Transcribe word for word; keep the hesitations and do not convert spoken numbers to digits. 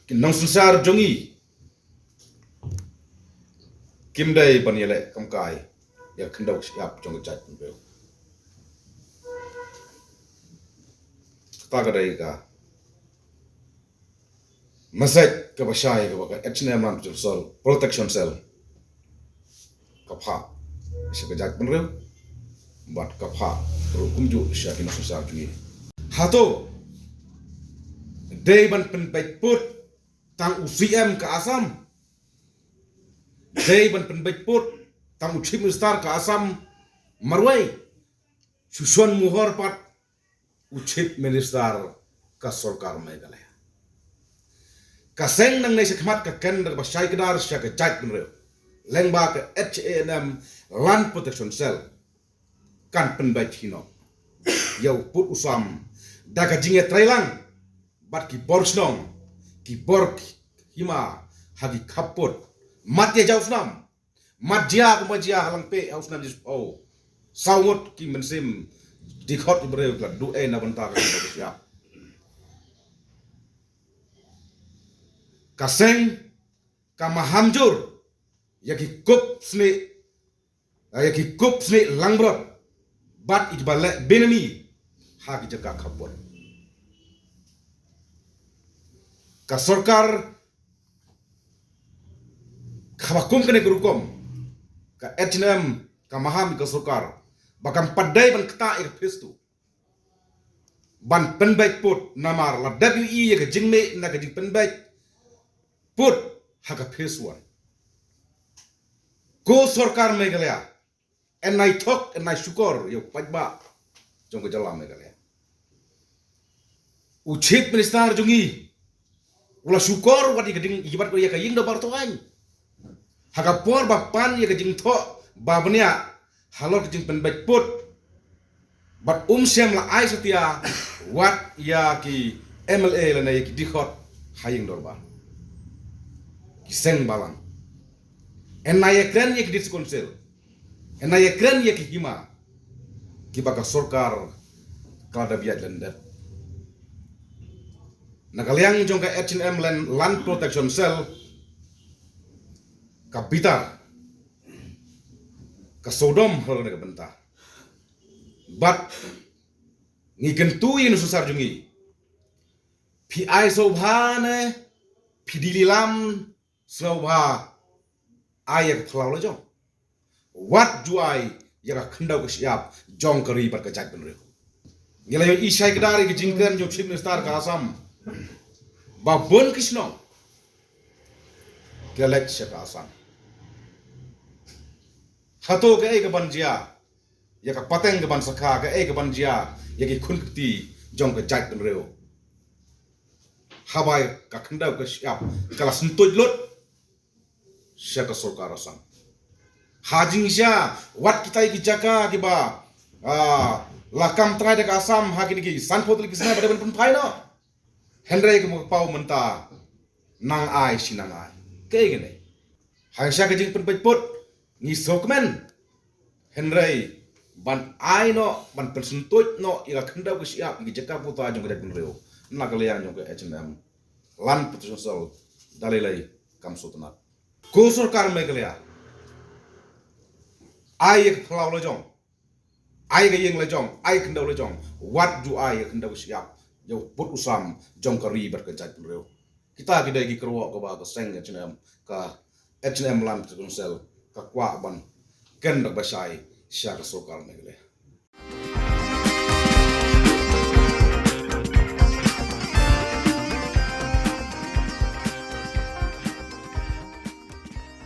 Ki nongsynshar jong ngi kim dei ban ïaleh kam kai ïa ka khyndew ka shyiap jong ka jaitbynriew. Kata ka dei ka message kaba shai kaba ka H N M Land Protection Cell, Protection Cell ka phah sha ka jaitbynriew bad ka phah ruh kumjuh sha ki nongsynshar jong ngi. Hato dei ban pynbeit put tang u C M ka Assam? Dei ban pynbeit put tang u Chief Minister ka Assam marwei? Shu shon muhor pat u Chief Minister ka sorkar Meghalaya. Ka seng nangne shakhmat ka ken da kaba shai kdar sha ka jaitbynriew lyngba ka H A N M Land Protection Cell kan pynbeit hi noh ïa u put u sam da ka jingïatreilang bad ki bor shnong, ki bor hima ha ki khappud. Mat ïa jaw snam, mat jia kumba jia ha Langpih ha u snem jispaw. Saw ngut ki mynsiem dkhot ki briew ka la duh ei na bynta ka shyiap. Ka seng ka maham jur ïa ki kup snieh, ïa ki kup snieh langbrot bad ïa kiba leh benami ha ki jaka khappud. Ka sorkar kaba kum kane ka rukom, ka H N M ka maham ka sorkar ba kam pat dei ban ktah ïa ka phase two ban pynbeit put, namar la dep ïohi ïa ka jingmih na ka jingpynbeit put ha ka phase one. Ko sorkar Meghalaya, en ai thok, en ai shukor ïa u paidbah jong ka jylla Meghalaya. U Chief Minister jong ngi u la shukor wat ïa ka ding, ïa wat ïa ka ïing dorbar thaw aiñ ha ka por ba pan ïa ka jingthoh ba bniah halor ka jingpynbeit put. Bad um shym la ai satia wat ïa ki M L A lane ïa ki dkhot ha ïing dorbar, ki seng balang. En ai ïakren ïa ki District Council, en ai ïakren ïa ki hima kiba ka sorkar ka la dep ïaid lyndet. Na ka liang jong ka H N M Land, Land Protection Cell ka bitar, ka sawdong halor kane ka bynta. Bad ngi kyntu ïa u nongsynshar jong ngi, phi ai sngewbha ne phi die lilam sngewbha ai ïa ka phyllaw lajong wat ju ai ïa ka khyndew ka shyiap jong ka ri bad ka jaitbynriew. Ngi la ïohi shai kdar ïa ka jingkren jong u Chief Minister ka Assam ba bun ki shnong ki la leit sha ka Assam. Hato kaei ka ban jia ïa ka pateng ka ban sakha, kaei ka ban jia ïa ki khun ki kti jong ka jaitbynriew haba ka khyndew ka shyiap ka la syntuid lut sha ka sorkar Assam? Ha jingshisha wat kitai ki jaka kiba, ah, la kam trai da ka Assam ha kine ki sanphew tylli ki snem ba dei ban pynphai noh. Hynrei ka mut ka paw mynta nang ai shi nang ai. Kaei kane? Ha sha ka jingpynpeit put ngi sngewkmen. Hynrei ban ai noh, ban pynsyntuid noh ïa ka khyndew ka shyiap, ïa ka jaka puta jong ka jaitbynriew na ka liang jong ka H N M Land Protection Cell da lei lei kam sngewtynnat. Ko sorkar Meghalaya, ai ïa ka phyllaw lajong, ai ka ïing lajong, ai ka khyndew lajong, wat ju ai ïa ka khyndew ka shyiap ïa u put u sam jong ka ri bad ka jaitbynriew. Kita ki dei ki kyrwoh kaba ka seng H N M, ka H N M Land Protection Cell ka kwah ban kren da kaba shai sha ka sorkar Meghalaya.